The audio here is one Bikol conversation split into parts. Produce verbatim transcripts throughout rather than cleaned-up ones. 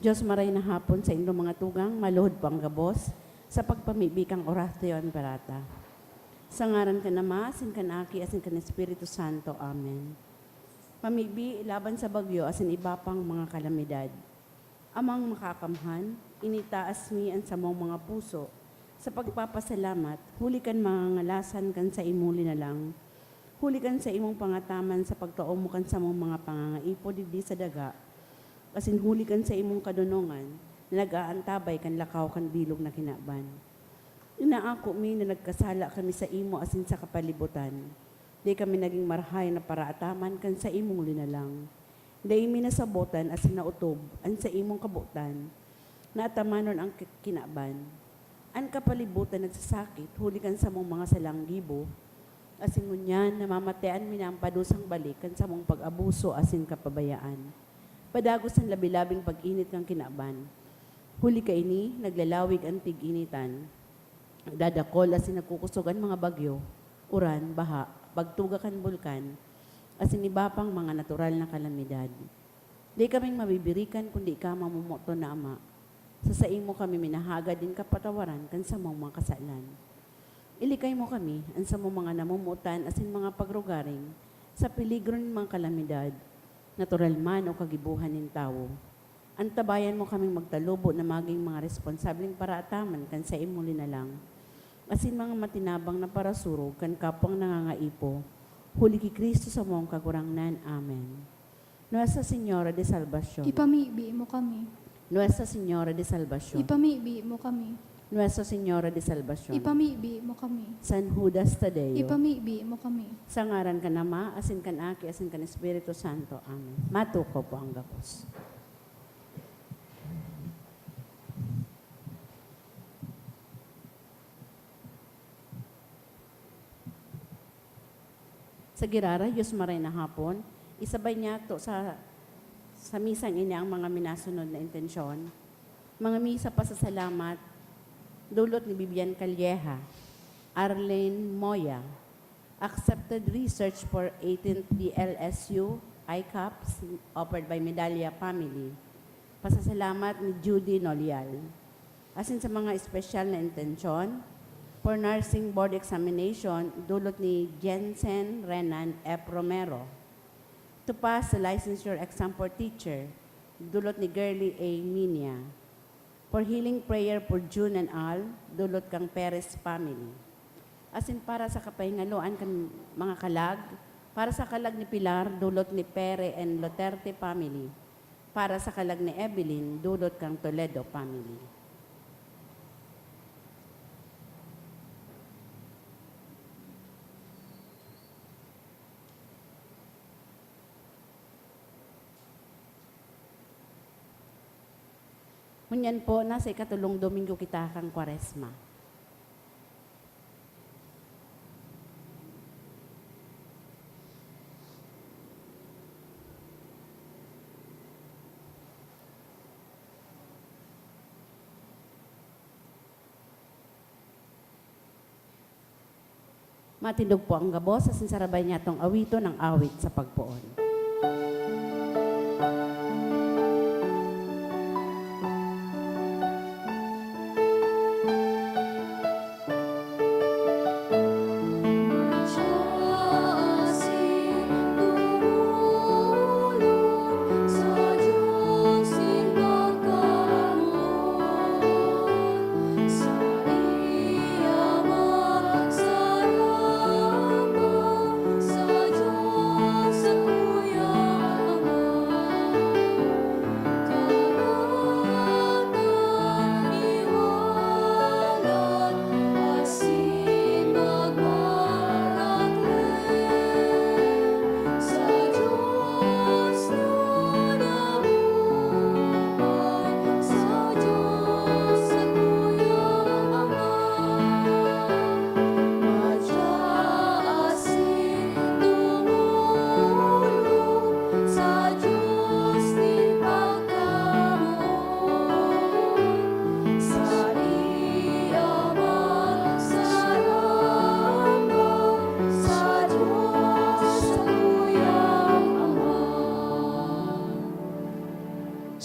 Diyos, maray na hapon sa indong mga tugang, maluhod po ang gabos sa pagpamibi kan Oratio Imperata. Sa ngaran kan Ama, asin kan Aki, asin kan Espiritu Santo. Amen. Pamibi laban sa bagyo asin iba pang mga kalamidad. Amang Makakamhan, initaas mi an samong mga puso sa pagpapasalamat huli kan mga ngalasan kan saimong linalang, huli kan saimong pangataman sa pagtao mo kan samong mga pangangaipo digdi sa daga, asin huli kan saimong kadonongan na nag-aantabay kan lakaw kan bilog na kinaban. Inaako mi na nagkasala kami saimo asin sa kapalibutan. Dai kami nagin marahay na paraataman kan saimong linalang. Dai mi nasabotan asin naotob an saimong kabotan na atamanon an ki-, kinaban. An kapalibutan nagsasakit huli kan samong mga salang gibo, asin ngunyan namamatean mi na an padusang balik kan samong pag-abuso asin kapabayaan, padagos an labi-labing pag-init kan kinaban. Huli kaini, naglalawig an tig-initan. Nagdadakol asin nagkukosog an mga bagyo, uran, baha, pagtuga kan bulkan, asin iba pang mga natural na kalamidad. Dai kaming mabibirikan kundi ika, mamomoton na Ama. Sa saimo kami minahagad nin kapatawaran kan samong mga kasalan. Ilikay mo kami, an samong mga namomotan asin mga pagrugaring, sa peligro nin mga kalamidad, natural man o kagibohan nin tawo. Antabayan mo kaming magtalubo na magin mga responsableng paraataman kan saimong linalang, asin mga matinabang na parasurog kan kapwang nangangaipo, huli ki Cristo samong Kagurangnan. Amen. Nuestra Señora de Salvacion. Ipamibi mo kami. Nuestra Señora de Salvacion. Ipamibi mo kami. Nuestra Señora de Salvacion. Ipamibi mo kami. San Judas Tadeo. Ipamibi mo kami. Sa ngaran kan Ama, asin kan Aki, asin kan Espiritu Santo. Amen. Matukaw po ang gabos. Sa girara, Diyos maray na hapon, isabay niyato sa, sa misang ini ang mga minasunod na intensyon. Mga misa pasasalamat, dulot ni Vivian Calleja, Arlene Moya, accepted research for eighteenth D L S U, I CAPS, offered by Medalla family. Pasasalamat ni Judy Nolial. Asin sa mga espesyal na intensyon, for nursing board examination, dulot ni Jensen Renan F. Romero. To pass the licensure exam for teacher, dulot ni Girly A. Minia. For healing prayer for June and Al, dulot kan Perez family. Asin para sa kapahingaloan kan mga kalag, para sa kalag ni Pilar, dulot ni Pere and Loterte family. Para sa kalag ni Evelyn, dulot kan Toledo family. Ngunyan po, nasa ikatolong Domingo kita kan Kwaresma. Matindog po ang gabos, asin sarabay niyatong awiton ang awit sa pagpoon.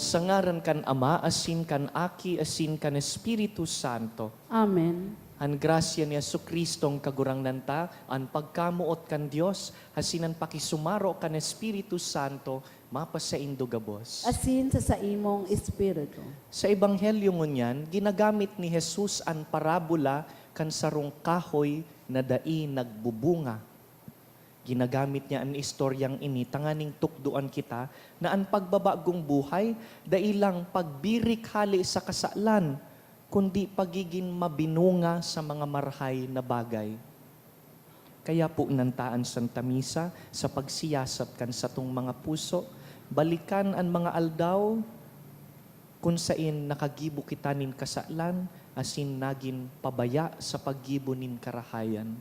Sa ngaran kan Ama, asin kan Aki, asin kan Espiritu Santo. Amen. An grasya ni Jesu-Cristong Kagurangnan ta, an pagkamoot kan Dios, asin an pakisumaro kan Espiritu Santo, mapasaindo gabos. Asin sa saimong espiritu. Sa Ebanghelyo ngunyan, ginagamit ni Jesus an parabola kan sarong kahoy na dai nagbubunga. Ginagamit niya an istoryang ini tanganing tukdoan kita na an pagbabagong buhay dai lang pagbirik hale sa kasalan, kundi pagigin mabinunga sa mga marahay na bagay. Kaya poon ta an Santa Misa sa pagsiyasat kan satong mga puso, balikan an mga aldaw kun saen nakagibo kita nin kasalan asin nagin pabaya sa paggibo nin karahayan.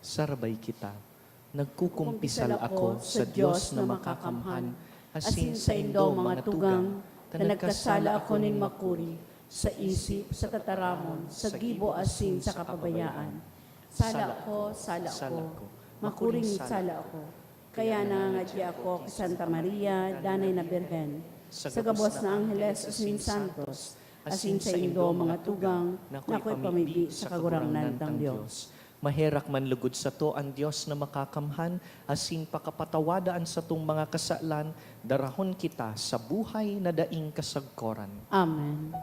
Sarabay kita. Nagkukumpisal ako sa Dios na makakamhan, asin saindo mga tugang, ta nagkasala ako nin makuri, sa isip, sa tataramon, sa gibo asin sa kapabayaan. Sala ko, sala ko, makuring sala ko. Kaya nangangadya ako ki Santa Maria, Danay na Birhen, sa gabos na angheles asin santos, asin saindo mga tugang, na akoy pamibi sa Kagurangnan tang Dios. Maherak man lugod sato an Dios na makakamhan, asin pakapatawada an satong mga kasalan, darahon kita sa buhay na daing kasagkoran. Amen.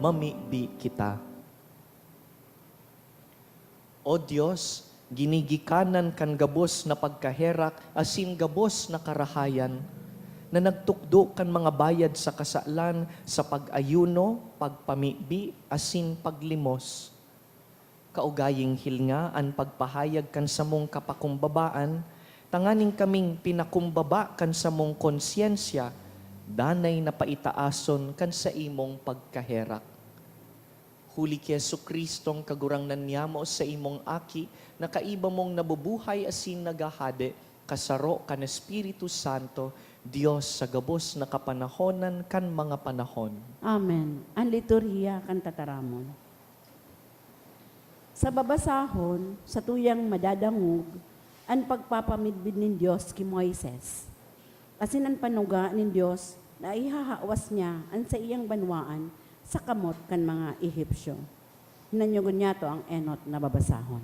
Mamibi kita. O Dios, ginigikanan kan gabos na pagkaherak asin gabos na karahayan, na nagtukdo kan mga bayad sa kasalan sa pag-ayuno, pagpamibi, asin paglimos. Kaugaying hilnga an pagpahayag kan samong kapakumbabaan, tanganing kaming pinakumbaba kan samong konsyensya, danay na paitaason kan saimong pagkaherak. Huli ki Jesu-Cristong Kagurangnan niyamo, saimong Aki, na kaiba mong nabubuhay asin naghahade, kasaro kan Espiritu Santo, Dios sa gabos na kapanahonan kan mga panahon. Amen. An liturhiya kan tataramon. Sa babasahon, satuyang madadangog an pagpapamidbid nin Dios ki Moises, asin an panuga nin Dios na ihahawas niya an saiyang banwaan sa kamot kan mga Egipcio. Hinanyogon niyato an enot na babasahon.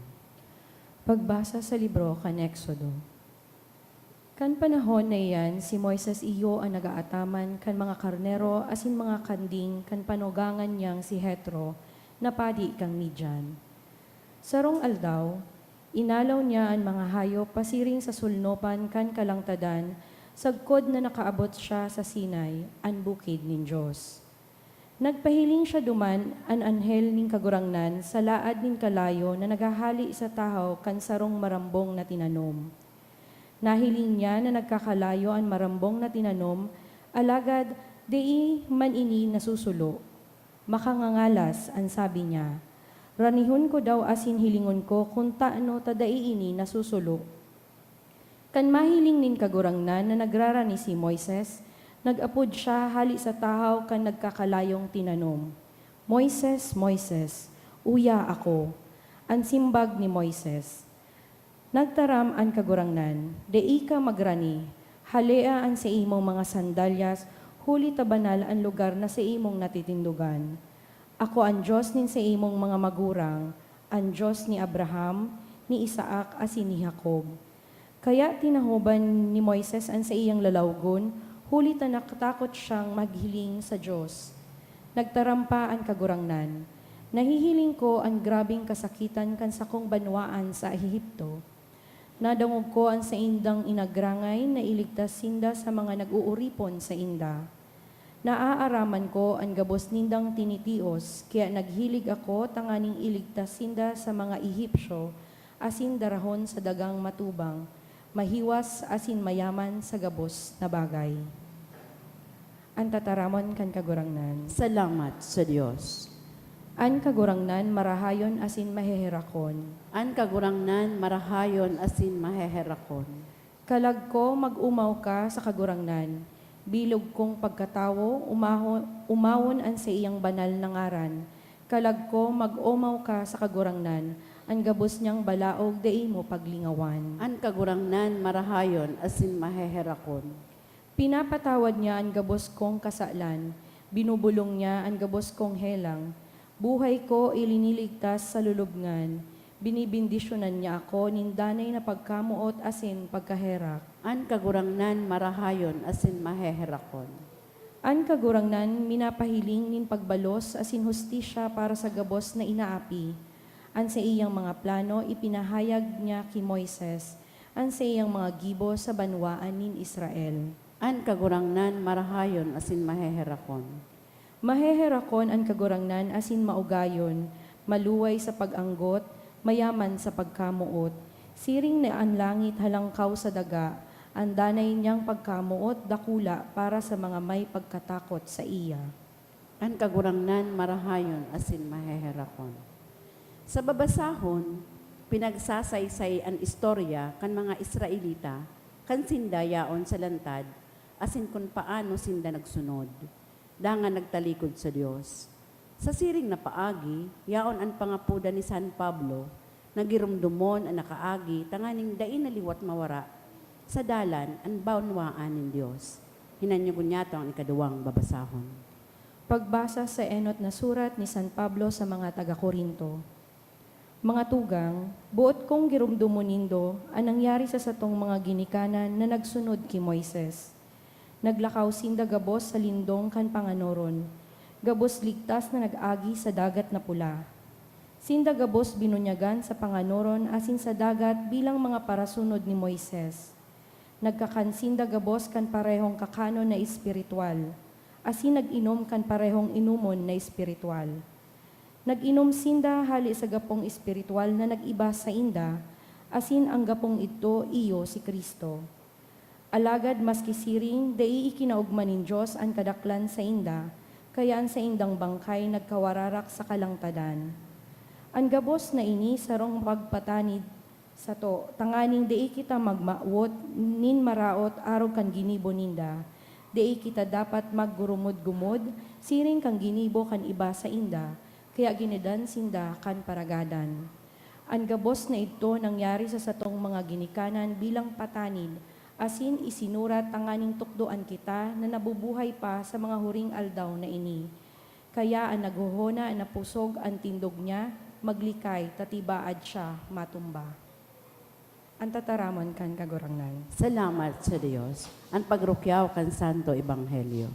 Pagbasa sa libro kan Exodo. Kan panahon na iyan, si Moises iyo an nag-aataman kan mga karnero asin mga kanding kan panugangan niyang si Jetro, na padi kan Midian. Sarong aldaw, inalaw niya an mga hayop pasiring sa sulnopan kan kalangtadan, sagkod na nakaabot siya sa Sinai, an bukid nin Dios. Nagpahiling siya duman an anghel nin Kagurangnan sa laad nin kalayo na naghahale sa tahaw kan sarong marambong na tinanom. Nahiling niya na nagkakalayo an marambong na tinanom, alagad dai man ini nasusulo. "Makangangalas," an sabi niya. "Ranihon ko daw asin hilingon ko kun tano ta dai ini nasusulo." Kan mahiling nin Kagurangnan na nagrarani si Moises, nag-apod siya hale sa tahaw kan nagkakalayong tinanom, "Moises, Moises, uya ako!" An simbag ni Moises. Nagtaram an Kagurangnan, "Dai ka magrani, halea an saimong mga sandalyas, huli ta banal an lugar na saimong natitindogan. Ako an Dios nin saimong mga magurang, an Dios ni Abraham, ni Isaac, asin ni Jacob." Kaya tinahoban ni Moises an saiyang lalawgon, huli ta nakatakot siyang maghiling sa Dios. Nagtaram pa an Kagurangnan, "Nahihiling ko an grabeng kasakitan kan sakong banwaan sa Ehipto. Nadangog ko an saindang inagrangay na iligtas sinda sa mga nag-ooripon sainda. Naaaraman ko an gabos nindang tinitios, kaya naghilig ako tanganing iligtas sinda sa mga Ehipcio asin darahon sa dagang matubang, mahiwas asin mayaman sa gabos na bagay." An tataramon kan Kagurangnan. Salamat sa Dios. An Kagurangnan marahayon asin maheherakon. An Kagurangnan marahayon asin maheherakon. Kalag ko, mag-omaw ka sa Kagurangnan. Bilog kong pagkatawo, umaho-, omawon an saiyang banal na ngaran. Kalag ko, mag-omaw ka sa Kagurangnan, an gabos niyang balaog dai mo paglingawan. An Kagurangnan marahayon asin maheherakon. Pinapatawad niya an gabos kong kasalan, binubulong niya an gabos kong helang. Buhay ko iliniligtas sa lulubngan, binibendisyonan niya ako nin danay na pagkamoot asin pagkaherak. An Kagurangnan marahayon asin maheherakon. An Kagurangnan minapahiling nin pagbalos asin hustisya para sa gabos na inaapi. An saiyang mga plano ipinahayag niya ki Moises, an saiyang mga gibo sa banwaan nin Israel. An Kagurangnan marahayon asin maheherakon. Maheherakon an Kagurangnan asin maugayon, maluway sa pag-anggot, mayaman sa pagkamoot. Siring na an langit halangkaw sa daga, an danay niyang pagkamoot dakula para sa mga may pagkatakot saiya. An Kagurangnan marahayon asin maheherakon. Sa babasahon, pinagsasaysay an istorya kan mga Israelita kan sinda yaon sa lantad asin kun paano sinda nagsunod, dangan nagtalikod sa Dios. Sa siring na paagi, yaon an pangapodan ni San Pablo na giromdomon an nakaagi tanganing dai na liwat mawara sa dalan an banwaan nin Dios. Hinanyogon niyato an ikaduwang babasahon. Pagbasa sa enot na surat ni San Pablo sa mga taga-Corinto. Mga tugang, boot kong giromdomon nindo an nangyari sa satong mga ginikanan na nagsunod ki Moises. Naglakaw sinda gabos sa lindong kan panganoron, gabos ligtas na nag-agi sa Dagat na Pula. Sinda gabos binunyagan sa panganoron asin sa dagat bilang mga parasunod ni Moises. Nagkakan sinda gabos kan parehong kakanon na espiritual, asin nag-inom kan parehong inomon na espiritual. Nag-inom sinda hale sa gapong espiritual na nag-iba sainda, asin an gapong idto iyo si Cristo. Alagad maski siring, dai ikinaogma nin Dios an kadaklan sainda, kaya an saindang bangkay nagkawararak sa kalangtadan. An gabos na ini sarong pagpatanid sato, tanganing dai kita magmawot nin maraot arog kan ginibo ninda. Dai kita dapat maggurumod-gumod siring kan ginibo kan iba sainda, kaya ginidan sinda kan paragadan. An gabos na idto nangyari sa satong mga ginikanan bilang patanid, asin isinurat tanganing tukdoan kita na nabubuhay pa sa mga huring aldaw na ini. Kaya an naghohona na pusog an tindog niya, maglikay, ta tibaad siya matumba. An tataramon kan Kagurangnan. Salamat sa Dios. An pagrukyaw kan Santo Ebanghelyo.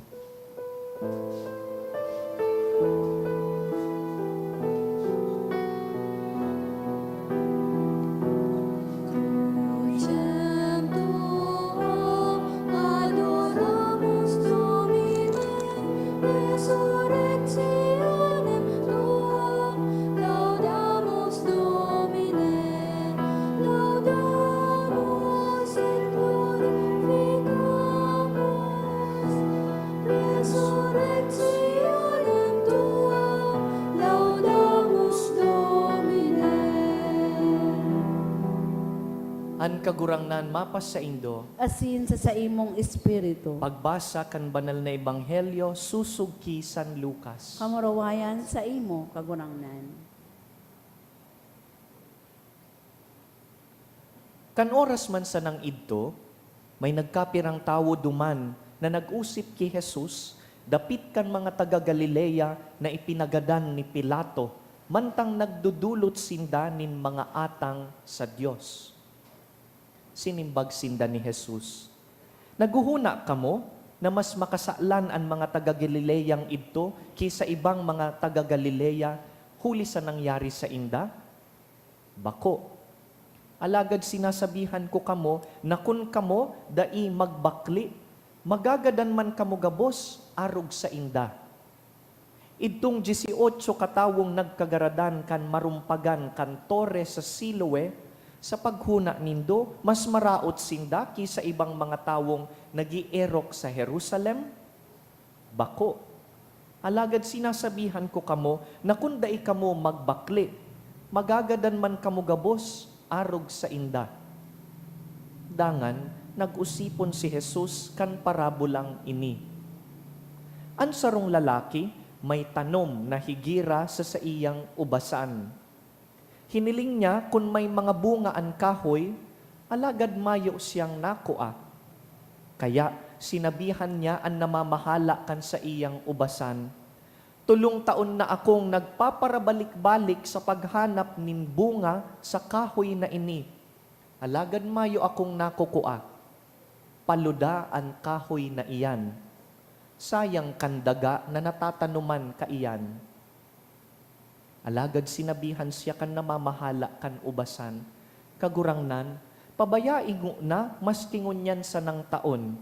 An Kagurangnan mapasaindo. Asin sa saimong espiritu. Pagbasa kan Banal na Ebanghelyo sosog ki San Lucas. Kamurawayan saimo, Kagurangnan. Kan oras man sanang idto, may nagkapirang tawo duman na nag-osip ki Jesus dapit kan mga taga Galilea na ipinagadan ni Pilato, mantang nagdodolot sinda nin mga atang sa Dios. Sinimbag sinda ni Jesus, "Naghohona kamo na mas makasalan an mga taga Galileang idto ki sa ibang mga taga Galilea huli sa nangyari sainda? Bako. Alagad sinasabihan ko kamo na kun kamo dai magbakle, magagadan man kamo gabos arog sainda. Idtong dieciocho katawong nagkagaradan kan marumpagan kan tore sa Siloe, sa paghona nindo, mas maraot sinda ki sa ibang mga tawong nag-eerok sa Jerusalem? Bako. Alagad sinasabihan ko kamo na kun dai kamo magbakle, magagadan man kamo gabos arog sainda. Dangan nag-osipon si Jesus kan parabolang ini. An sarong lalaki may tanom na higera sa saiyang ubasan. Hiniling niya kun may mga bunga an kahoy, alagad mayo siyang nakua. Kaya sinabihan niya an namamahala kan saiyang ubasan, "Tolong taon na akong nagpaparabalik-balik sa paghanap nin bunga sa kahoy na ini, alagad mayo akong nakukua. Paluda an kahoy na iyan. Sayang kan daga na natatanoman kaiyan." Alagad sinabihan siya kan namamahala kan ubasan, "Kagurangnan, pabayai ngona maski ngunyan sanang taon.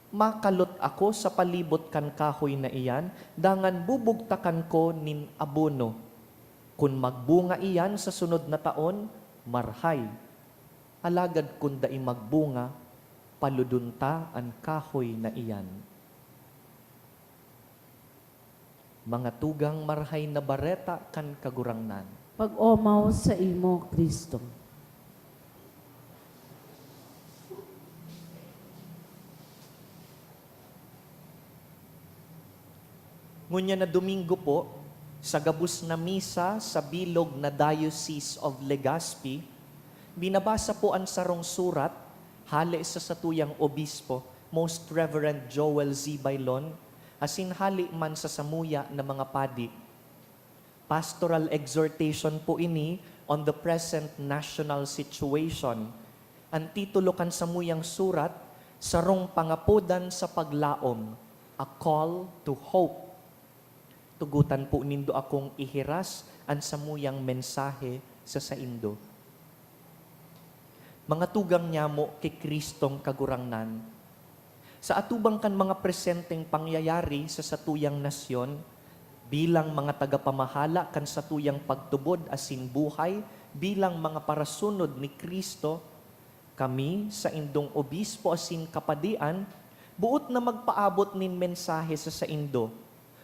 Makalot ako sa palibot kan kahoy na iyan, dangan bubugtakan ko nin abono. Kun magbunga iyan sa sunod na taon, marhay. Alagad kun dai magbunga, paludon ta an kahoy na iyan." Mga tugang, Marahay na Bareta kan Kagurangnan. Pag-omaw saimo, Cristo. Ngunyan na Domingo po, sa gabos na misa sa bilog na Diocese of Legazpi, binabasa po an sarong surat hale sa satuyang obispo, Most Reverend Joel Z. Bailon, asin hale man sa samuya na mga padi. Pastoral exhortation po ini on the present national situation. An titulo kan samuyang surat, Sarong Pangapodan sa Paglaom, A Call to Hope. Tugotan po nindo akong ihiras an samuyang mensahe sa saindo. Mga tugang nyamo ki Cristong Kagurangnan, sa atubang kan mga presenteng pangyayari sa satuyang nasyon, bilang mga tagapamahala kan satuyang pagtubod asin buhay bilang mga parasunod ni Cristo, kami, saindong obispo asin kapadian, boot na magpaabot nin mensahe sa saindo.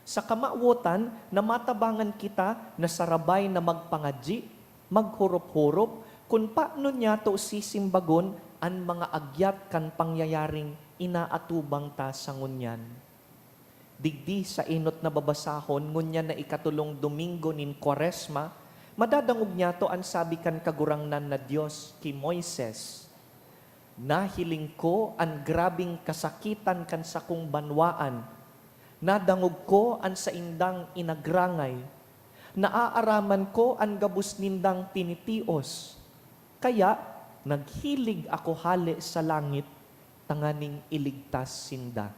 Sa kamawotan na matabangan kita na sarabay na magpangadyi, maghorop-horop, kun paano niyato sisimbagon an mga agyat kan pangyayaring inaatubang ta sa ngunyan. Digdi sa enot na babasahon, ngunyan na ikatolong Domingo nin Kwaresma, madadangog niyato an sabi kan Kagurangnan na Dios ki Moises, "Nahiling ko an grabeng kasakitan kan sakong banwaan. Nadangog ko an saindang inagrangay. Naaaraman ko an gabos nindang tinitios. Kaya, naghilig ako hale sa langit tanganing iligtas sinda."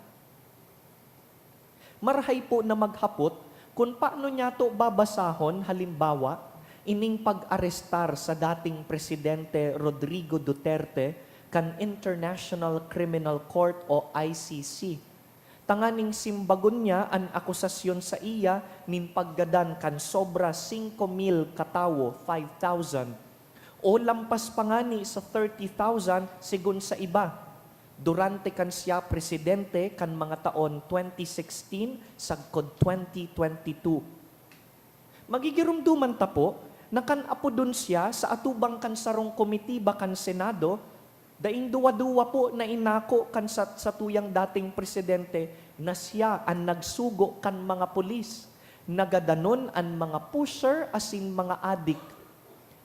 Marahay po na maghapot kun paano niyato babasahon, halimbawa, ining pag-arestar sa dating Presidente Rodrigo Duterte kan International Criminal Court o I C C, tanganing simbagon niya an akusasyon saiya nin paggadan kan sobra singko mil katawo, five thousand, o lampas pa ngani sa thirty thousand, segun sa iba, durante kan siya presidente kan mga taon twenty sixteen sagkod twenty twenty-two. Magigiromdoman ta po na kan apodon siya sa atubang kan sarong komitiba kan Senado, daing duwa-duwa po na inako kan sat-, satuyang dating presidente na siya an nagsugo kan mga pulis. Nagadanon an mga pusher asin mga adik,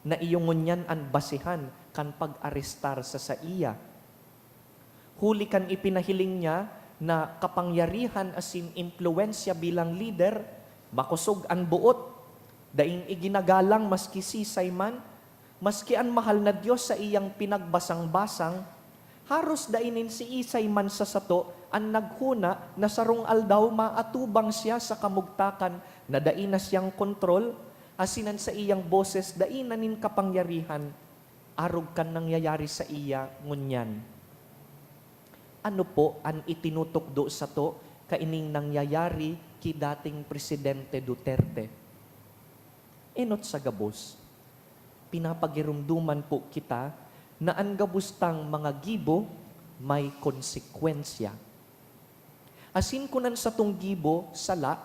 na iyo ngunyan an basehan kan pag-arestar sa saiya. Huli kan ipinahiling niya na kapangyarihan asin impluwensya bilang lider, makosog an boot, daing iginagalang maski sisay man, maski an mahal na Dios sa iyang pinagbasang-basang, Haros dai nin siisay man sa sato an naghona na sarong aldaw maatubang siya sa kamugtakan na dai na siyang kontrol, asin an saiyang boses dai na nin kapangyarihan, arog kan nangyayari saiya ngunyan. Ano po an itinutukdo sato kaining nangyayari ki dating Presidente Duterte? Enot sa gabos, pinapagiromdoman po kita na an gabos tang mga gibo may konsekwensya. Asin kun an satong gibo sala,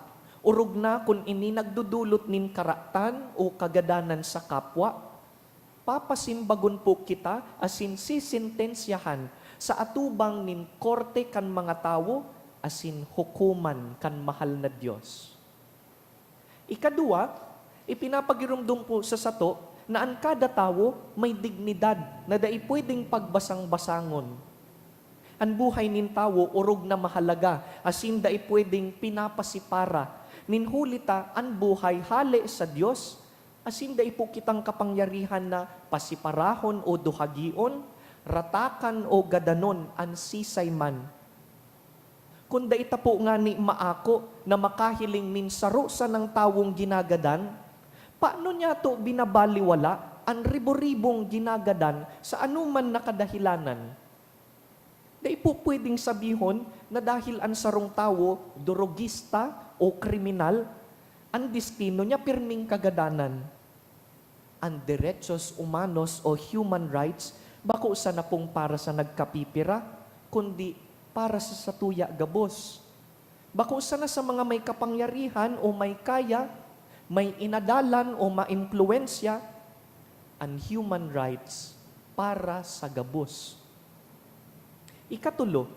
orog na kun ini nagdodolot nin karatan o kagadanan sa kapwa, papasimbagon po kita asin sisentensyahan sa atubang nin korte kan mga tawo asin hukoman kan mahal na Dios. Ikaduwa, ipinapagiromdom po sa sato na an kada tawo may dignidad na dai pwedeng pagbasang-basangon. An buhay nin tawo orog na mahalaga asin dai pwedeng pinapasipara, nin huli ta an buhay hale sa Dios, asin dai po kitang kapangyarihan na pasiparahon o duhagion, ratakan o gadanon an sisay man. Kun dai ta po ngani maako na makahiling nin saro sanang tawong ginagadan, paano niyato binabaliwala an ribo-ribong ginagadan sa anoman na kadahilanan? Dai po pwedeng sabihon na dahil an sarong tawo drogista o kriminal, an destino niya pirming kagadanan. An derechos humanos o human rights bako sana pong para sa nagkapipira, kundi para sa satuya gabos. Bako sana sa mga may kapangyarihan o may kaya, may inadalan o maimpluwensya, an human rights para sa gabos. Ikatulo,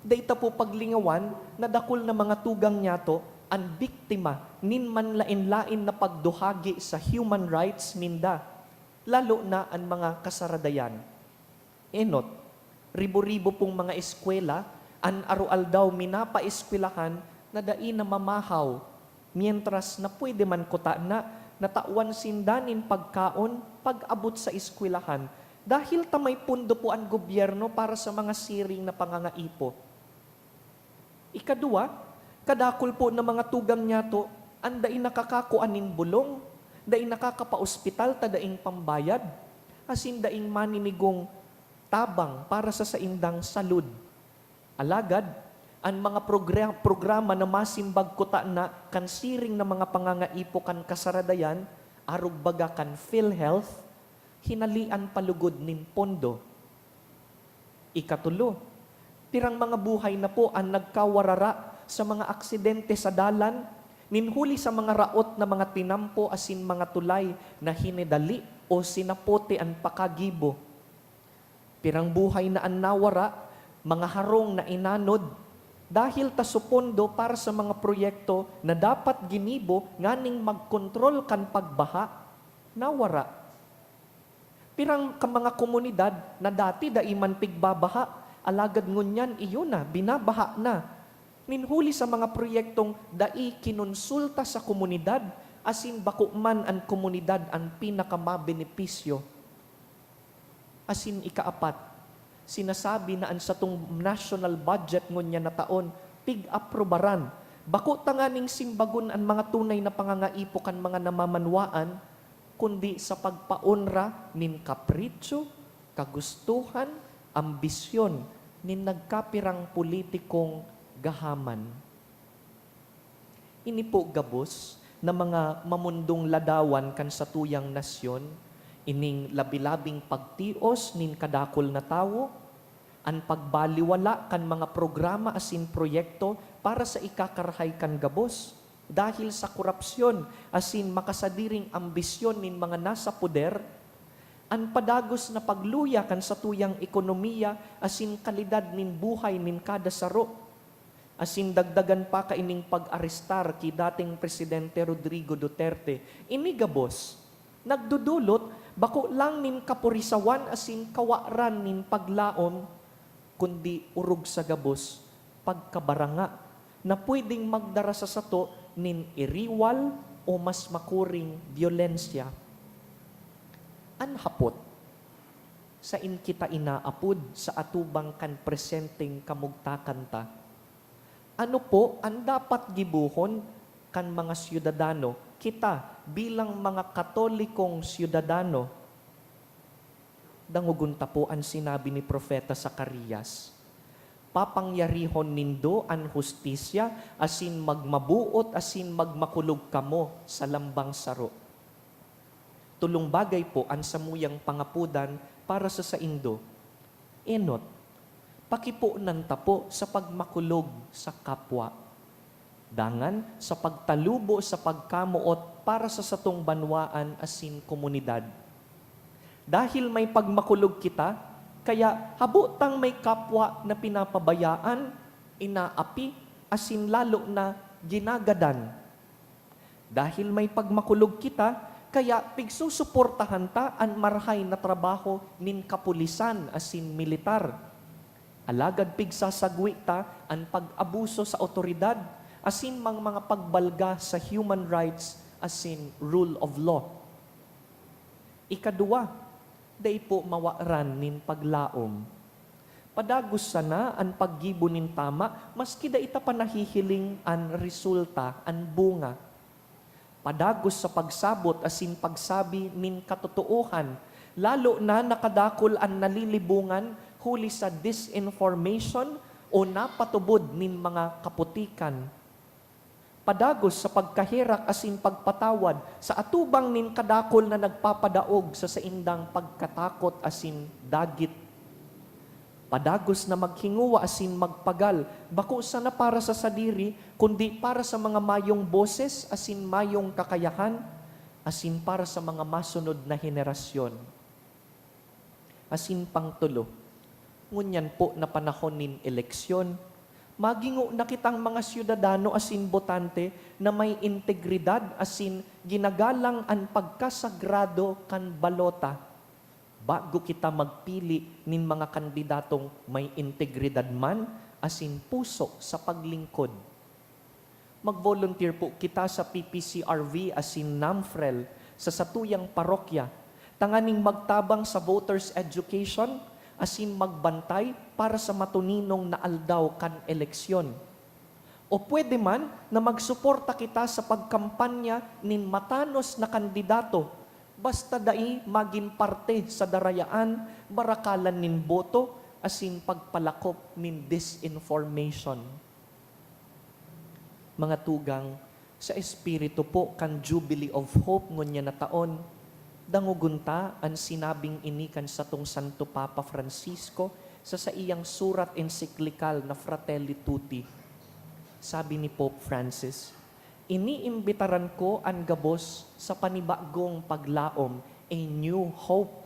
dai ta po paglingawan na dakul na mga tugang niyato an biktima nin manlaen-laen na pagduhagi sa human rights ninda, lalo na an mga kasaradayan. Enot, ribo-ribo pong mga eskwela an aroaldaw minapaeskwelahan na dai namamahaw, mientras na pwede man kutana na tawan sinda nin pagkaon pag-abot sa eskwelahan, dahil ta may pondo po an gobyerno para sa mga siring na pangangaipo. Ikaduwa, kadakul po na mga tugang niyato an dai nakakakua nin bolong, dai nakakapaospital ta daing pambayad, asin daing maninigong tabang para sa saindang salud. Alagad, an mga progra-, programa na masimbag kutana kan siring na mga pangangaipo kan kasaradayan, arog baga kan PhilHealth, hinalean pa lugod nin pondo. Ikatulo, pirang mga buhay na po an nagkawarara sa mga aksidente sa dalan, nin huli sa mga raot na mga tinampo asin mga tulay na hinidali o sinapote an pakagibo. Pirang buhay na an nawara, mga harong na inanod, dahil ta su pondo para sa mga proyekto na dapat ginibo nganing magkontrol kan pagbaha, nawara. Pirang ka mga komunidad na dati dai man pigbabaha, alagad ngunyan iyo na, binabaha na. Nin huli sa mga proyektong dai kinonsulta sa komunidad, asin bako man an komunidad an pinakamabenepisyo. Asin ikaapat, sinasabi na an satong national budget ngunyan na taon pig-aprobaran. Bako tanganing simbagon an mga tunay na pangangaipo kan mga namamanwaan, kundi sa pagpaonra nin kapritso, kagustuhan, ambisyon nin nagkapirang politikong gahaman. Ini po gabos na mga mamundong ladawan kan satuyang nasyon, ining labi-labing pagtios nin kadakul na tawo, an pagbaliwala kan mga programa asin proyekto para sa ikakarahay kan gabos, dahil sa korapsyon asin makasadiring ambisyon nin mga nasa poder, an padagos na pagluya kan satuyang ekonomiya asin kalidad nin buhay nin kada saro, asin dagdagan pa kaining pag-arestar ki dating Presidente Rodrigo Duterte. Ini gabos, nagdodolot bako lang nin kapurisawan asin kawaran nin paglaom, kundi orog sa gabos, pagkabaranga na pwedeng magdara sa sato nin iriwal o mas makuring byolensya. An hapot, Sain kita inaapod sa atubang kan presenteng kamugtakan ta? Ano po an dapat gibohon kan mga syudadano, kita bilang mga Katolikong syudadano? Dangogon ta po an sinabi ni Propeta Zacarias, "Papangyarihon nindo an hustisya asin magmaboot asin magmakulog kamo sa lambang saro." Tolong bagay po an samuyang pangapodan para sa saindo. Enot, pakiponan ta po sa pagmakulog sa kapwa. Dangan sa pagtalubo sa pagkamoot para sa satong banwaan asin komunidad. Dahil may pagmakulog kita, kaya habo tang may kapwa na pinapabayaan, inaapi, asin lalo na ginagadan. Dahil may pagmakulog kita, kaya pigsusuportahan ta an marahay na trabaho nin kapulisan asin militar. Alagad pigsasagwi ta an pag-abuso sa awtoridad asin mang mga pagbalga sa human rights asin rule of law. Ikaduwa, dai po mawaran nin paglaom. Padagos sana an paggibo nin tama, maski dai ta pa nahihiling an resulta, an bunga. Padagos sa pagsabot asin pagsabi nin katotoohan, lalo na nakadakul an nalilibongan huli sa disinformation o napatubod nin mga kaputikan. Padagos sa pagkaherak asin pagpatawad sa atubang nin kadakul na nagpapadaog sa saindang pagkatakot asin dagit. Padagos na maghingowa asin magpagal, bako sana para sa sadiri, kundi para sa mga mayong boses asin mayong kakayahan, asin para sa mga masunod na henerasyon. Asin pangtolo, ngunyan po na panahon nin eleksyon, magingo na kitang mga syudadano asin botante na may integridad asin ginagalang an pagkasagrado kan balota. Bago kita magpili nin mga kandidatong may integridad man asin puso sa paglingkod. Mag-volunteer po kita sa P P C R V asin NAMFREL sa satuyang parokya, tanganing magtabang sa voters' education asin magbantay para sa matuninong na aldaw kan eleksyon. O pwede man na magsuporta kita sa pagkampanya nin matanos na kandidato, basta dai magin parte sa darayaan, barakalan nin boto, asin pagpalakop nin disinformation. Mga tugang, sa espiritu po kan Jubilee of Hope ngunyan na taon, dangogon ta an sinabing ini kan satong Santo Papa Francisco sa saiyang surat ensiklikal na Fratelli Tutti. Sabi ni Pope Francis, "Iniimbitaran ko an gabos sa panibagong paglaom, a new hope."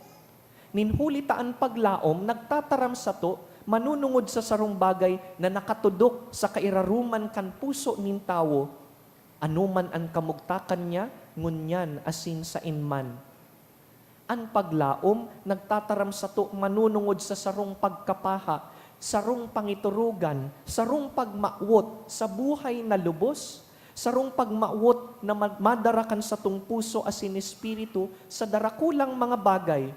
Nin huli ta an paglaom nagtataram sato manunungod sa sarong bagay na nakatodok sa kairaroman kan puso nin tawo, anoman an kamugtakan niya, ngunyan asin saen man. An paglaom nagtataram sato manunungod sa sarong pagkapaha, sarong pangiturugan, sarong pagmawot sa buhay na lubos, sarong pagmawot na ma-, madara kan satong puso asin espiritu sa darakulang mga bagay,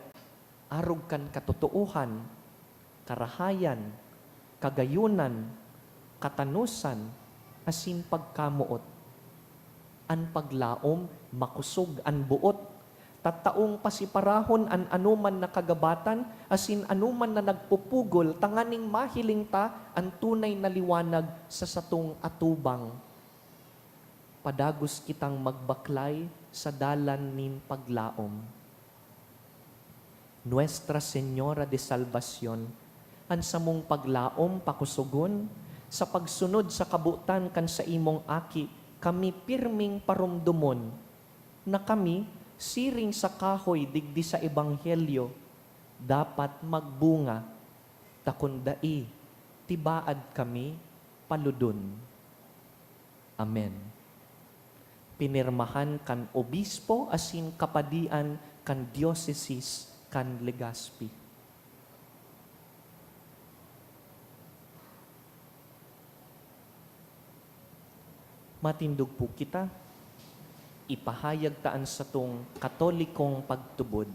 arog kan katotoohan, karahayan, kagayonan, katanosan, asin pagkamoot. An paglaom, makosog an boot, tataong pasiparahon an anoman na kagabatan asin anoman na nagpupugol tanganing mahiling ta an tunay na liwanag sa satong atubang. Padagos kitang magbaklay sa dalan nin paglaom. Nuestra Señora de Salvacion, an samong paglaom pakosogon, sa pagsunod sa kabotan kan saimong Aki, kami pirming paromdomon, na kami, siring sa kahoy digdi sa Ebanghelyo, dapat magbunga, ta kun dai, tibaad kami palodon. Amen. Pinirmahan kan obispo asin kapadian kan diocesis kan Legazpi. Matindog po kita. Ipahayag ta an satong Katolikong pagtubod.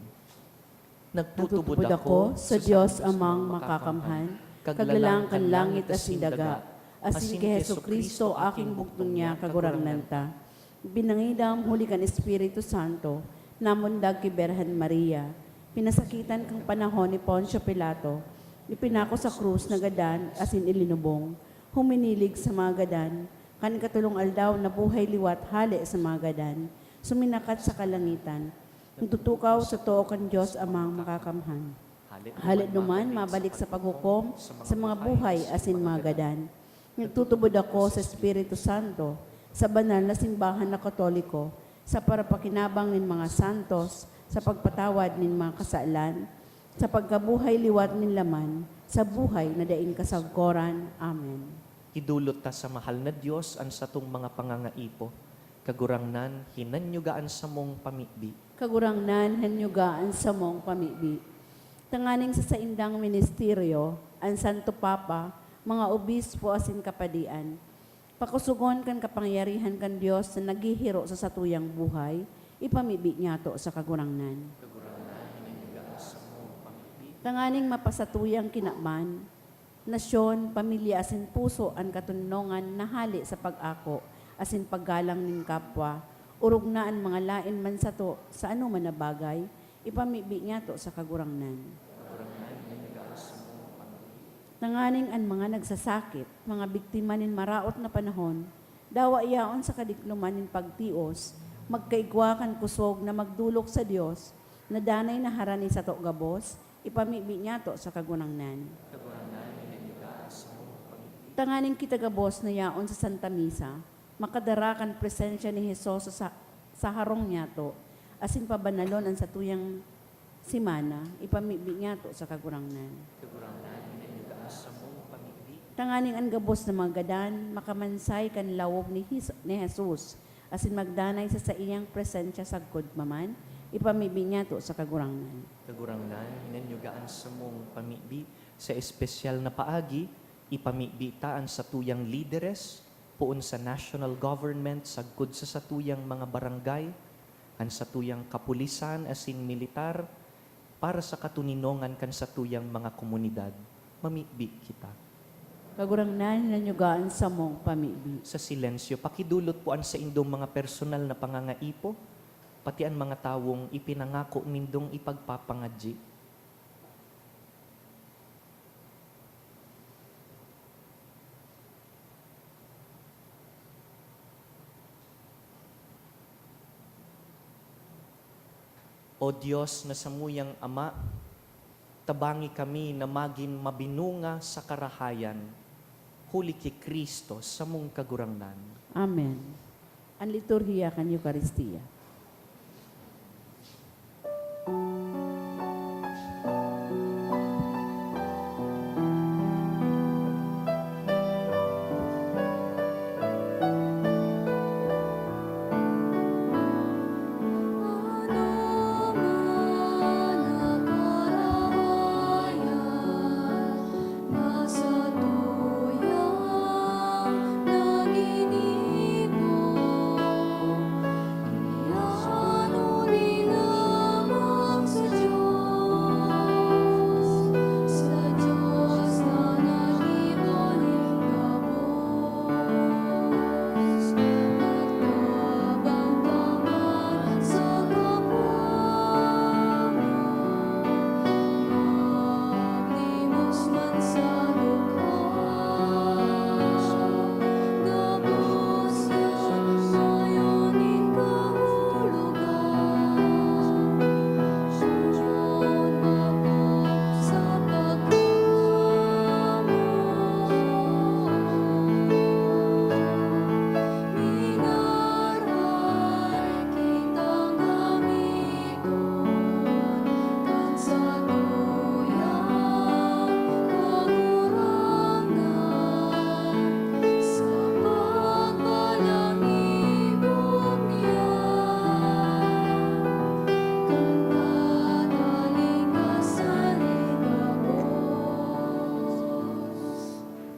Nagtutubod ako sa Dios Amang Makakamhan, Kaglalang kan langit asin daga, asin ki Jesu-Cristo, aking bugtong niya, Kagurangnan ta. Ipinangidam huli kan Espiritu Santo, namundag ki Birhen Maria, pinasakitan kan panahon ni Poncio Pilato, ipinako sa krus na gadan asin ilinubong, huminilig sa mga gadan, kan ikatolong aldaw nabuhay liwat hale sa mga gadan, suminakat sa kalangitan, nagtutukaw sa too kan Dios Amang Makakamhan. Hale duman mabalik sa paghukom sa mga buhay asin mga gadan. Nagtutubod ako sa Espiritu Santo, sa banal na simbahan na Katoliko, sa parapakinabang nin mga santos, sa pagpatawad nin mga kasalan, sa pagkabuhay liwat nin laman, sa buhay na daing kasagkoran. Amen. Idolot ta sa mahal na Dios an satong mga pangangaipo. Kagurangnan, hinanyuga an samong pamibi. Kagurangnan, hanyuga an samong pamibi. Tanganing sa saindang ministeryo, an Santo Papa, mga obispo asin kapadian, pakosogon kan kapangyarihan kan Dios na naghihiro sa satuyang buhay, ipamibi niyato sa Kagurangnan. Kagurangnan, hanyuga an samong pamibi. Tanganing mapasatuyang kinaban, nasyon, pamilya asin puso an katonongan na hale sa pag-ako asin paggalang nin kapwa, orog na an mga laen man sato sa anoman na bagay, ipamibi niyato sa Kagurangnan. Tanganing an mga nagsasakit, mga biktima nin maraot na panahon, dawa yaon sa kadikloman nin pagtios, magkaigwa kan kosog na magdolok sa Dios, na danay na harani sato gabos, ipamibi niyato sa Kagurangnan. Kagurangnan, hanyuga an samong pamibi. Tanganing kita gabos na yaon sa Santa Misa, makadara kan presensya ni Jesus sa, sa harong niyato, asin pabanalon an satuyang semana, ipamibi niyato sa Kagurangnan. Kagurangnan, hanyuga an samong pamibi. Tanganing an gabos na mga gadan makamansay kan lawog ni Hes-, ni Jesus, asin magdanay sa saiyang presensya sagkod pa man, ipamibi niyato sa Kagurangnan. Kagurangnan, hinanyuga an samong pamibi. Sa espesyal na paagi, ipamibi ta an satuyang lideres, poon sa national government sagkod sa satuyang mga barangay, an satuyang kapulisan asin militar, para sa katoninongan kan satuyang mga komunidad. Mamibi kita. Kagurangnan, hinanyuga an samong pamibi. Sa silensyo, pakidolot po an saindong mga personal na pangangaipo, pati an mga tawong ipinangako nindong ipagpapangadyi. O Dios na samuyang Ama, tabangi kami na magin mabinunga sa karahayan, huli ki Cristo, samong Kagurangnan. Amen. An liturhiya kan Eukaristia.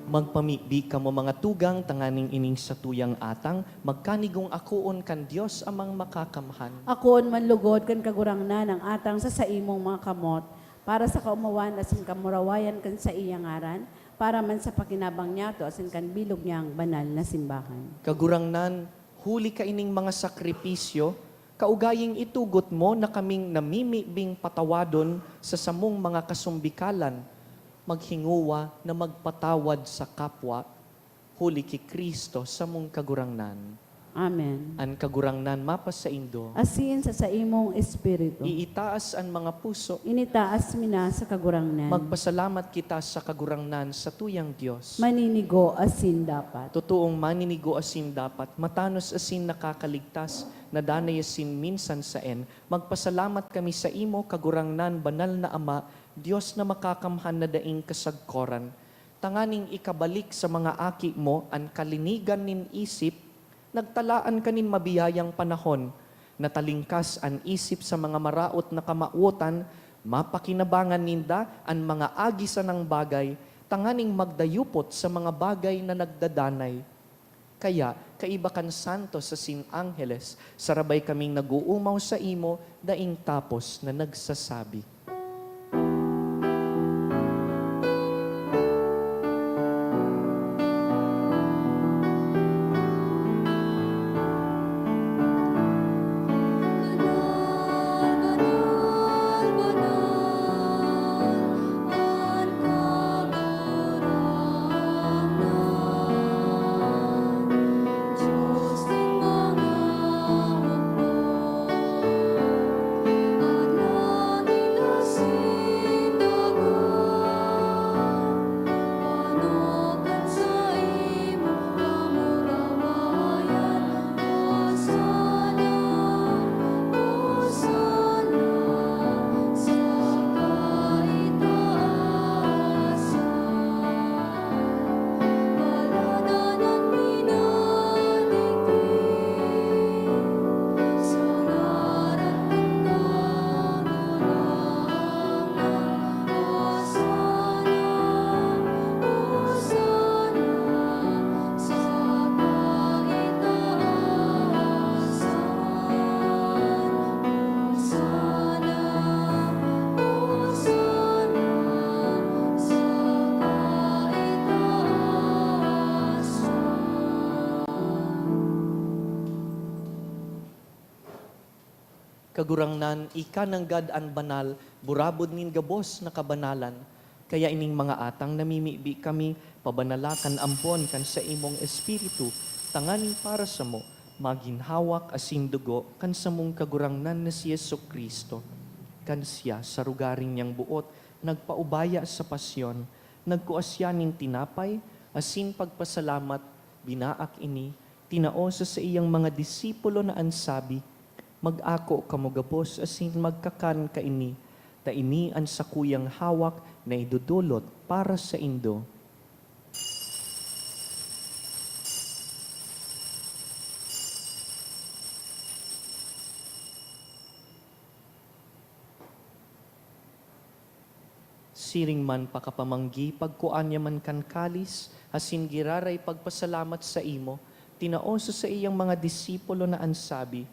Magpamibi kamo, mga tugang, tanganing ining satuyang atang magkanigong akoon kan Dios Amang Makakamhan. Akoon man lugod kan Kagurangnan ang atang sa saimong mga kamot, para sa kaomawan asin kamurawayan kan saiyang ngaran, para man sa pakinabang niyato asin kan bilog niyang banal na simbahan. Kagurangnan, huli kaining mga sakripisyo, kaugaying itugot mo na kaming namimibing patawadon sa samong mga kasumbikalan, maghingowa na magpatawad sa kapwa, huli ki Cristo, samong Kagurangnan. Amen. An Kagurangnan mapasaindo. Asin sa saimong espiritu. Iitaas an mga puso. Initaas mi na sa Kagurangnan. Magpasalamat kita sa Kagurangnan, satuyang Dios. Maninigo asin dapat. Totoong maninigo asin dapat, matanos asin nakakaligtas, na danay asin minsan saen. Magpasalamat kami saimo, Kagurangnan, banal na Ama, Dios na makakamhan na daing kasagkoran, tanganing ikabalik sa mga aki mo an kalinigan nin isip. Nagtalaan ka nin mabiyayang panahon, natalingkas an isip sa mga maraot na kamawotan, mapakinabangan ninda an mga agi sanang bagay, tanganing magdayupot sa mga bagay na nagdadanay. Kaya, kaiba kan santos asin angheles, sarabay kaming nag-oomaw saimo, daing tapos na nagsasabi. Kagurangnan, ika nanggad an banal, burabod nin gabos na kabanalan. Kaya ining mga atang namimibi kami, pabanala kan ampon kan saimong Espiritu, tanganing para samo, magin hawak asin dugo kan samong Kagurangnan na si Jesu-Cristo. Kan siya, sa rugaring niyang boot, nagpaubaya sa pasyon, nagkua siya nin tinapay, asin pagpasalamat, binaak ini, tinao sa saiyang mga disipulo na an sabi, "Mag-ako kamo gabos asin magkakan kaini, ta ini an sakuyang hawak na idodolot para saindo." Siring man pakapamanggi, pagkua niya man kan kalis, asin giraray pagpasalamat saimo, tinao sa saiyang mga disipulo na an sabi,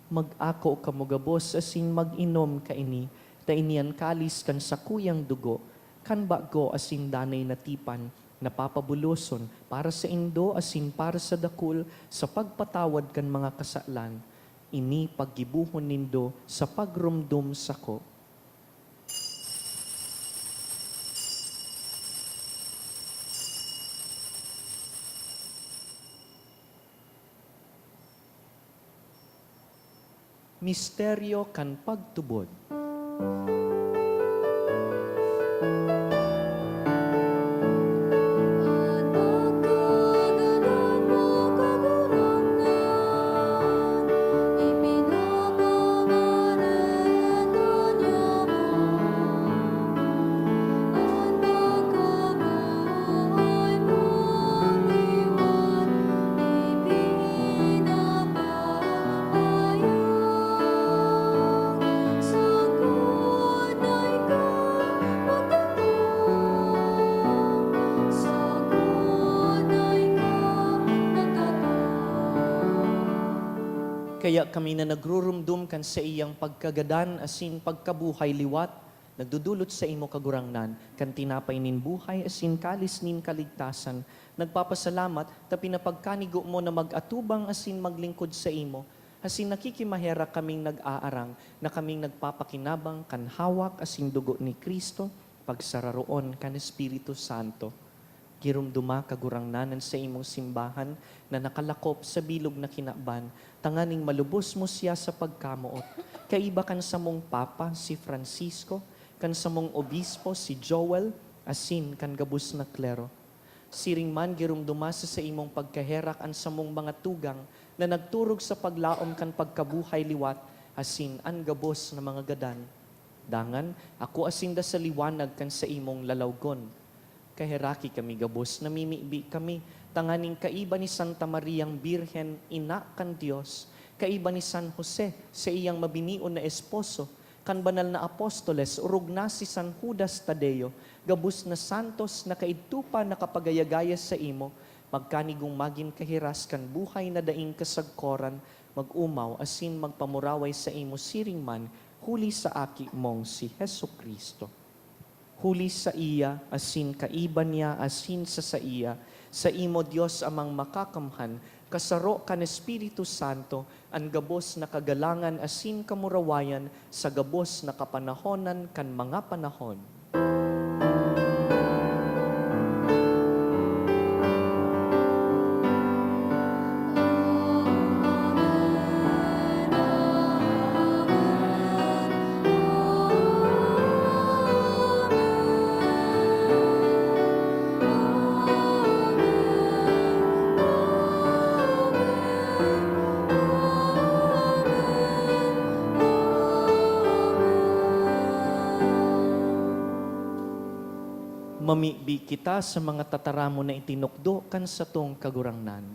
"Mag-ako kamo gabos asin mag-inom kaini, ta ini an kalis kan sakuyang dugo, kan bago asin danay na tipan, na papabuloson para saindo asin para sa dakul sa pagpatawad kan mga kasalan. Ini paggibohon nindo sa pagromdom sako." Misteryo kan pagtubod. Kaya kami na nagrurumdom kan saiyang pagkagadan asin pagkabuhay liwat, nagdodolot saimo, Kagurangnan, kan tinapay nin buhay asin kalis nin kaligtasan. Nagpapasalamat ta pinapagkanigo mo na mag-atubang asin maglingkod saimo, asin nakikimaherak kaming nag-aarang na kaming nagpapakinabang kan hawak asin dugo ni Cristo, pagsararoon kan Espiritu Santo. Giromdoma, Kagurangnan, an saimong simbahan na nakalakop sa bilog na kinaban, tanganing malubos mo siya sa pagkamoot, kaiba kan samong Papa, si Francisco, kan samong Obispo, si Joel, asin kan gabos na klero. Siring man, giromdoma sa saimong pagkaherak an samong mga tugang na nagturog sa paglaom kan pagkabuhay liwat, asin an gabos na mga gadan. Dangan, akoa sinda sa liwanag kan saimong lalawgon. Kaheraki kami gabos, namimibi kami, tanganing kaiba ni Santa Mariang Birhen, Ina kan Dios, kaiba ni San Jose, saiyang mabinion na esposo, kan banal na apostoles, orog na si San Judas Tadeo, gabos na santos na kaidto pa nakapagayagaya saimo, magkanigong magin kahiras kan buhay na daing kasagkoran, mag-omaw asin magpamuraway saimo siring man, huli sa Aki mong si Jesu-Cristo. Huli saiya, asin kaiba niya, asin sa saiya, saimo, Dios Amang Makakamhan, kasaro kan Espiritu Santo, an gabos na kagalangan asin kamurawayan sa gabos na kapanahonan kan mga panahon. Mamibi kita sa mga tataramon na itinukdo kan satong Kagurangnan.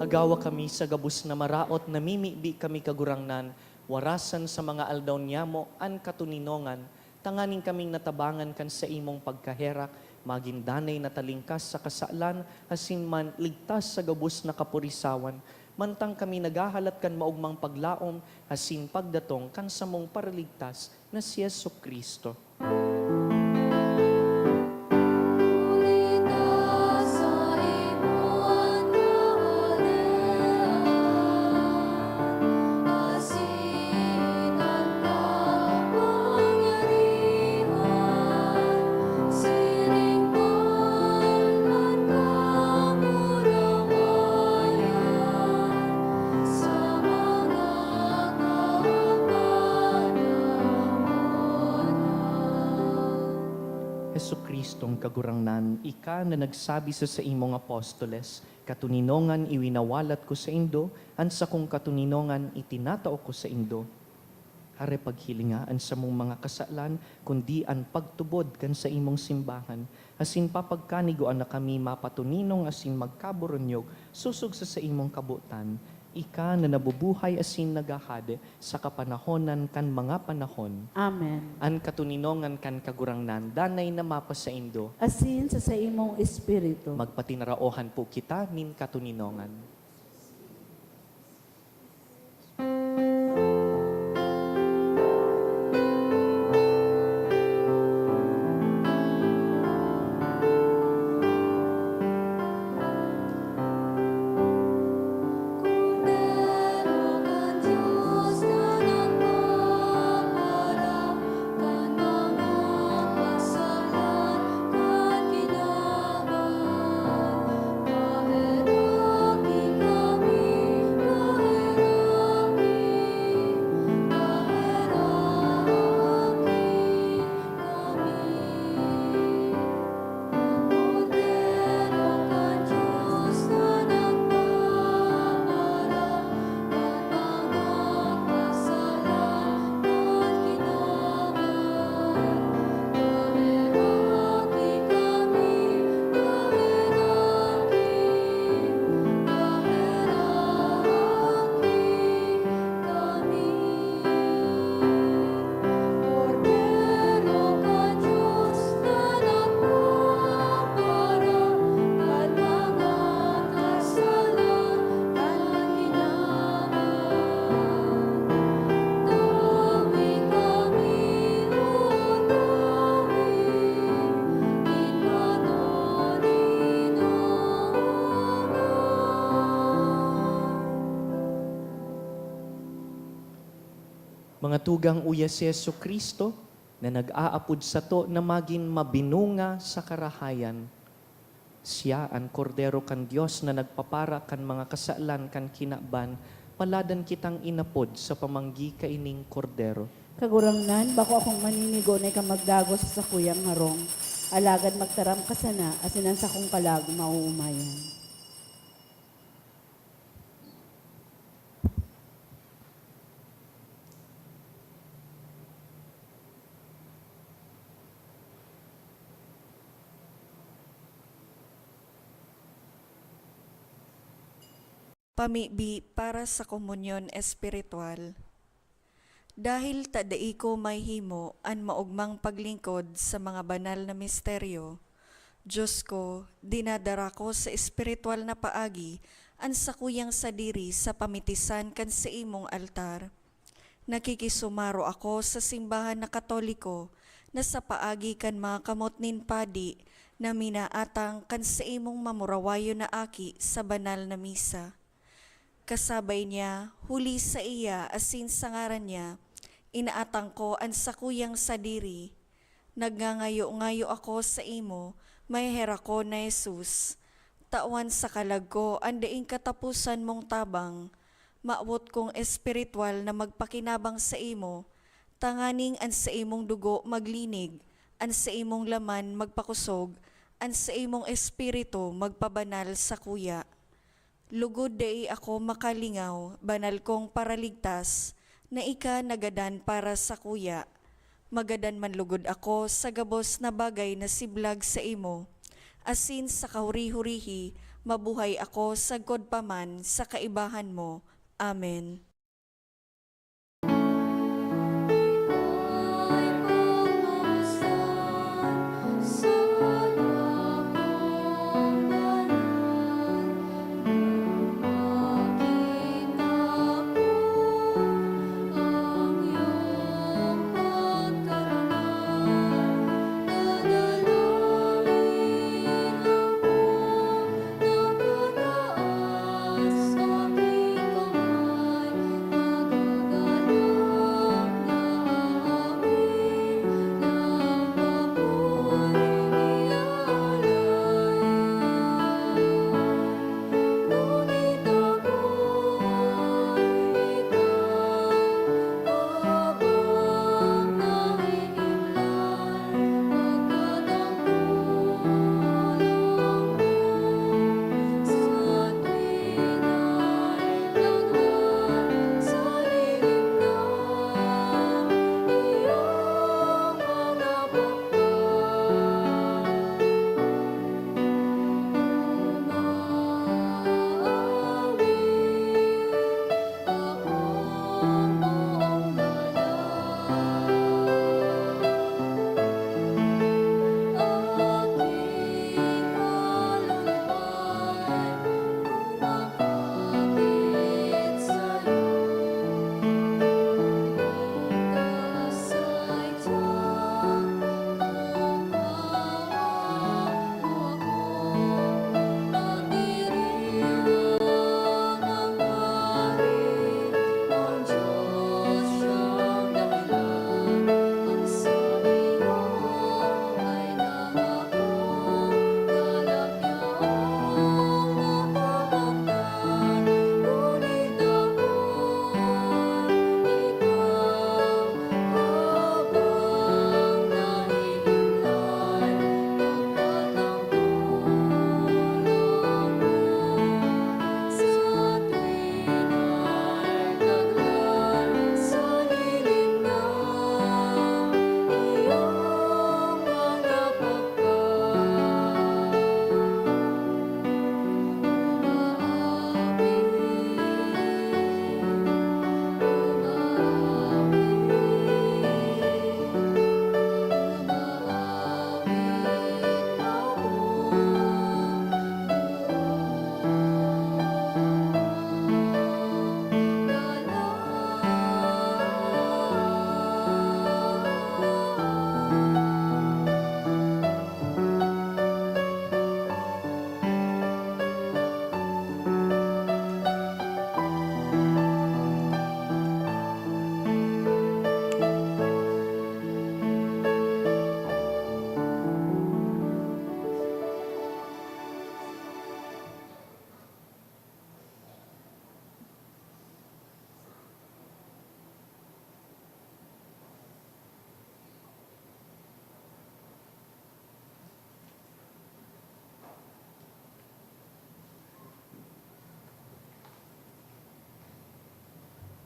Agawa kami sa gabos na maraot, namimibi kami, Kagurangnan, warasan sa mga aldaw niyamo an katoninongan, tanganing kaming natabangan kan saimong pagkaherak, magin danay na talingkas sa kasalan, asin man ligtas sa gabos na kapurisawan, mantang kami naghahalat kan maogmang paglaom asin pagdatong kan samong Paraligtas na si Jesu-Cristo. Jesu-Cristong Kagurangnan, ika na nagsabi sa saimong apostoles, "Katoninongan iwinawalat ko saindo, an sakong katoninongan itinatao ko saindo." Hare paghilinga an samong mga kasalan, kundi an pagtubod kan saimong simbahan, asin papagkanigoan na kami mapatoninong asin magkaboronyog sosog sa saimong kabotan, ika na nabubuhay asin naghahade sa kapanahonan kan mga panahon. Amen. An katoninongan kan Kagurangnan danay na mapasaindo. Asin sa saimong espiritu. Magpatinaraohan po kita nin katoninongan. Mga tugang, uya si Jesu-Cristo na nag-aapod sato na magin mabinunga sa karahayan. Siya an Kordero kan Dios na nagpapara kan mga kasalan kan kinaban. Paladan kitang inapod sa pamanggi kaining Kordero. Kagurangnan, bako akong maninigo na ika magdagos sa sakuyang harong, alagad magtaram ka sana, asin an sakong kalag maoomayan. Pamibi para sa komunyon espiritual. Dahil ta dai ko mahihimo an maogmang paglingkod sa mga banal na misteryo, Dios ko, dinadara ko sa espiritual na paagi an sakuyang sadiri sa pamitisan kan saimong altar. Nakikisumaro ako sa simbahan na Katoliko na sa paagi kan mga kamot nin padi na minaatang kan saimong mamurawayon na aki sa banal na misa. Kasabay niya, huli saiya asin sa ngaran niya, inaatang ko an sakuyang sadiri. Nagngangayo-ngayo ako saimo, maheherakon na Jesus. Tawan sa kalag ko an daing kataposan mong tabang. Mawot kong espiritual na magpakinabang saimo, tanganing an saimong dugo maglinig, an saimong laman magpakosog, an saimong espiritu magpabanal sakuya. Lugod dai ako makalingaw, banal kong Paraligtas, na ika nagadan para sakuya. Magadan man lugod ako sa gabos na bagay na siblag saimo, asin sa kahuri-hurihi mabuhay ako sagkod pa man sa kaibahan mo. Amen.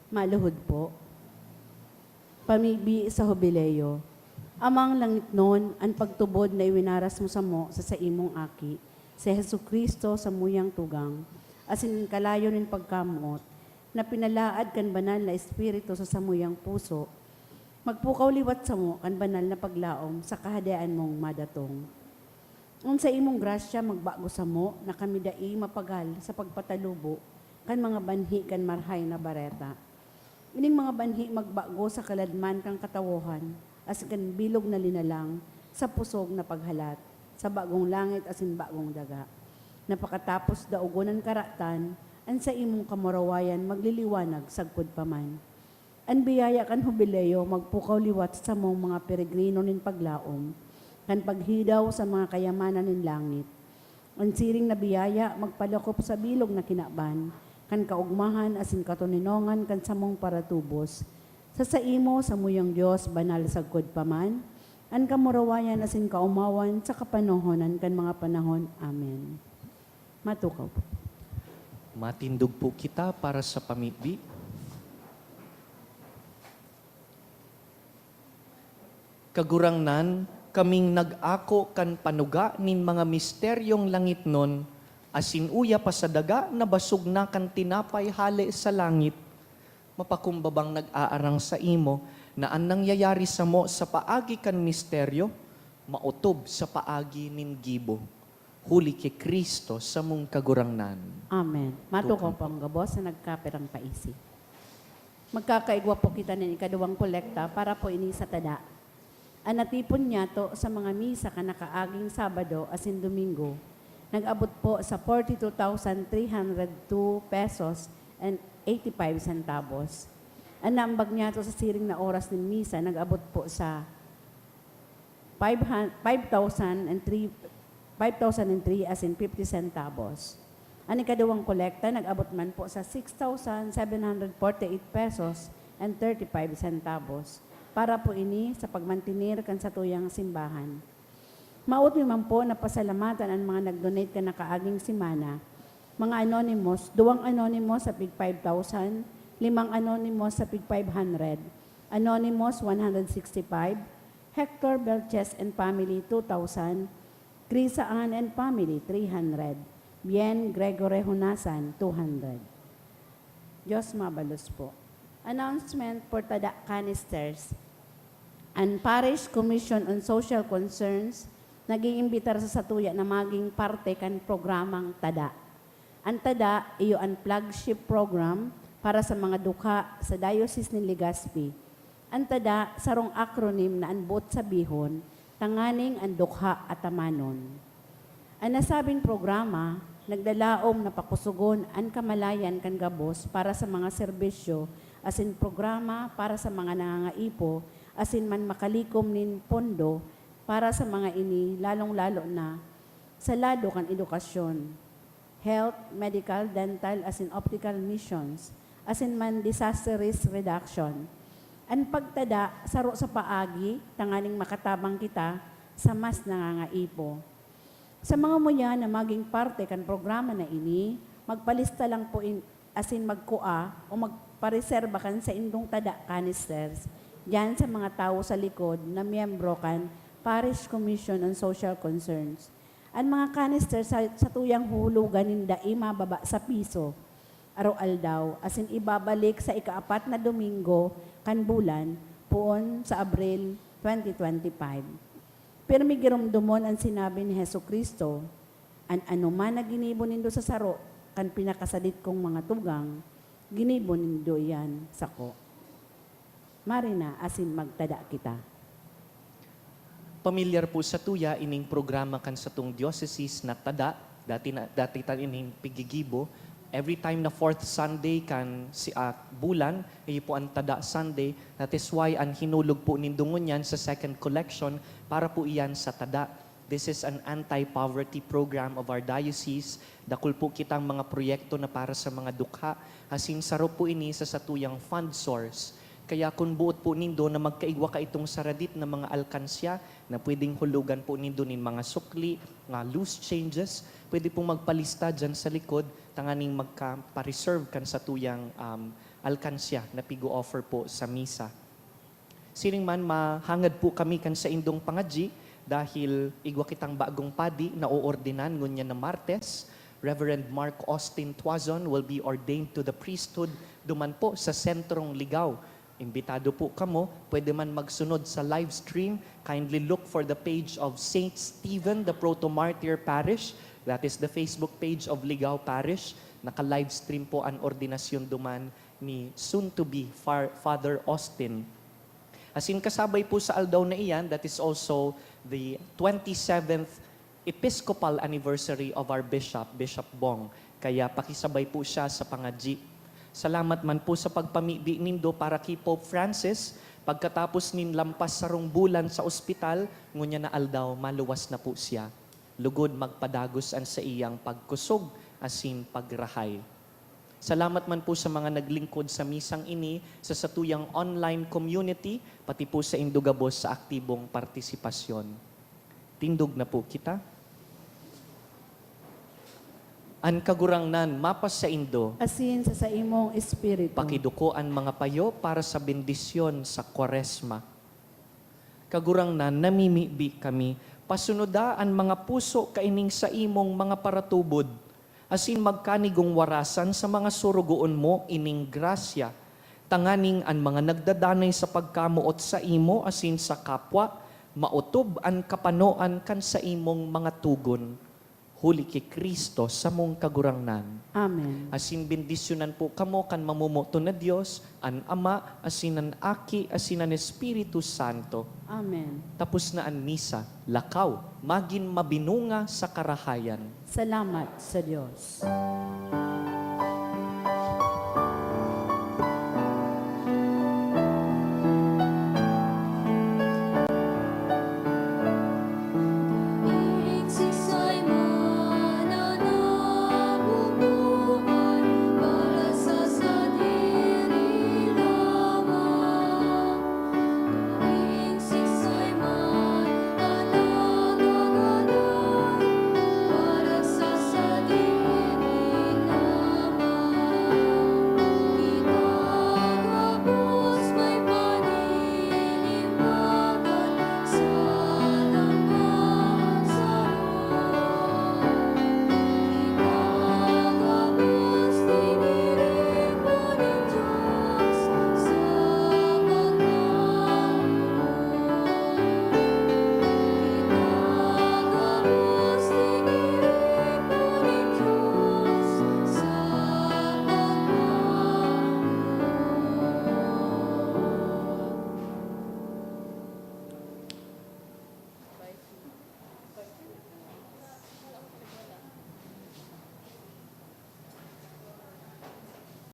Maluhod po. Pamibi sa Hubileo. Amang langitnon, an pagtubod na iwinaras mo samo sa saimong Aki, si Jesu-Cristo, samuyang tugang, asin an kalayo nin pagkamoot, na pinalaad kan Banal na Espiritu sa samuyang puso, magpukaw liwat samo kan banal na paglaom sa Kahadean mong madatong. An saimong grasya magbago samo na kami dai mapagal sa pagpatalubo kan mga banhi kan Marahay na Bareta. Ining mga banhi magbago sa kaladman kan katawohan, asin kan bilog na linalang sa pusog na paghalat sa bagong langit asin bagong daga, na pakatapos daogon an karatan, an saimong kamurawayan magliliwanag sagkod pa man. An biyaya kan Hubileo magpukaw liwat sa samong mga peregrino nin paglaom kan paghidaw sa mga kayamanan nin langit. An siring na biyaya magpalakop sa bilog na kinaban kan kaogmahan asin katoninongan kan samong paratubos. Sa saimo, samuyang Dios, banal sagkod pa man, an kamurawayan asin kaomawan sa kapanahonan kan mga panahon. Amen. Matukaw po. Matindog po kita para sa pamibi. Kagurangnan, kaming nag-ako kan panuga nin mga misteryong langitnon, asin uya pa sa daga na basog na kan tinapay hale sa langit. Mapakumbabang nag-aarang saimo na an nangyayari samo sa paagi kan misteryo maotob sa paagi nin gibo, huli ki Cristo samong Kagurangnan. Amen. Matukaw po ang gabos na nagkapirang paisi. Magkakaigwa po kita nin ikaduwang kolekta para po ini sa tada. An natipon niyato sa mga misa kan nakaaging Sabado asin Domingo nag-abot po sa forty-two thousand three hundred two pesos and eighty-five centavos. An naambag niyato sa siring na oras nin misa nag-abot po sa five hun-, five thousand and three, five thousand and three asin fifty centavos. An ikaduwang kolekta nag-abot man po sa six thousand seven hundred forty-eight pesos and thirty-five centavos. Para po ini sa pagmantener kan satuyang simbahan. Maot mi man po na pasalamatan an mga nag-donate kan nakaaging semana. Mga anonymous, duwang anonymous sa pig five thousand, limang anonymous sa pig five hundred, anonymous one hundred sixty-five, Hector Belches and family, two thousand, Crisa Ann and family, three hundred, Bien Gregory Hunasan, two hundred. Diyos mabalos po. Announcement for Tada Canisters. An Parish Commission on Social Concerns nag-iimbitar sa satuya na maging parte kan programang Tada. An Tada iyo an flagship program para sa mga dukha sa Diocese nin Legazpi. An Tada sarong acronym na an boot sabihon tanganing an dukha atamanon. An nasabing programa nagdalaom na pakusogon an kamalayan kan gabos para sa mga serbisyo asin programa para sa mga nangangaipo asin man makalikom nin pondo para sa mga ini, lalong-lalo na sa lado kan edukasyon, health, medical, dental, asin optical missions, asin man disaster risk reduction. An pagtada saro sa paagi tanganing makatabang kita sa mas nangangaipo. Sa mga muya na maging parte kan programa na ini, magpalista lang po in-, asin magkua o magpareserba kan saindong tada canisters diyan sa mga tawo sa likod na miyembro kan Parish Commission on Social Concerns. An mga canister sa, satuyang huhulogan nin dai mababa sa piso, aroaldaw, asin ibabalik sa ikaapat na Domingo kan bulan, poon sa Abril twenty twenty-five. Pirmi giromdomon an sinabi ni Jesu-Cristo, "An anoman na ginibo nindo sa saro kan pinakasadit kong mga tugang, ginibo nindo iyan sako." Marina asin magtada kita. Pamilyar po satuya ining programa kan satong diocese na Tada. Dati na, dati ta ining pigigibo. Every time na fourth Sunday kan si, ah, bulan, iyo po an Tada Sunday. That is why an hinulog po nindo ngunyan sa second collection para po iyan sa Tada. This is an anti-poverty program of our diocese. Dakul po kitang mga proyekto na para sa mga dukha. Asin saro po ini sa satuyang fund source. Kaya kun boot po nindo na magkaigwa kaitong saradit na mga alkansya na pwedeng hulugan po nindo nin mga sukli, mga loose changes, pwede pong magpalista dyan sa likod tanganing magka-, pa-reserve kan satuyang, um, alkansya na pigo-offer po sa misa. Siring man, mahangad po kami kan saindong pangadyi, dahil igwa kitang bagong padi na oordinan ngunyan na Martes. Reverend Mark Austin Tuazon will be ordained to the priesthood duman po sa Sentrong Ligao. Imbitado po kamo, pwede man magsunod sa live stream. Kindly look for the page of Saint Stephen, the Proto-Martyr Parish. That is the Facebook page of Ligao Parish. Naka-live stream po an ordinasyon duman ni soon-to-be Far-, Father Austin. Asin kasabay po sa aldaw na iyan, that is also the twenty-seventh episcopal anniversary of our bishop, Bishop Bong. Kaya pakisabay po siya sa pangadyi. Salamat man po sa pagpamibi nindo para ki Pope Francis. Pagkatapos nin lampas sarong bulan sa ospital, ngunyan na aldaw, maluwas na po siya. Lugod magpadagos an saiyang pagkusog asin pagrahay. Salamat man po sa mga naglingkod sa misang ini, sa satuyang online community, pati po saindo gabos sa aktibong partisipasyon. Tindog na po kita. An Kagurangnan mapasaindo. Asin sa saimong espiritu. Pakiduko an mga payo para sa bendisyon sa Kwaresma. Kagurangnan, namimibi kami, pasunoda an mga puso kaining saimong mga paratubod, asin magkanigong warasan sa mga sorogoon mo ining grasya, tanganing an mga nagdadanay sa pagkamoot saimo asin sa kapwa, maotob an kapanoan kan saimong mga togon. Huli ki Cristo, samong Kagurangnan. Amen. Asin bendisyonan po kamo kan mamomoton na Dios, an Ama, asin an Aki, asin an Espiritu Santo. Amen. Tapos na an misa. Lakaw, magin mabinunga sa karahayan. Salamat sa Dios.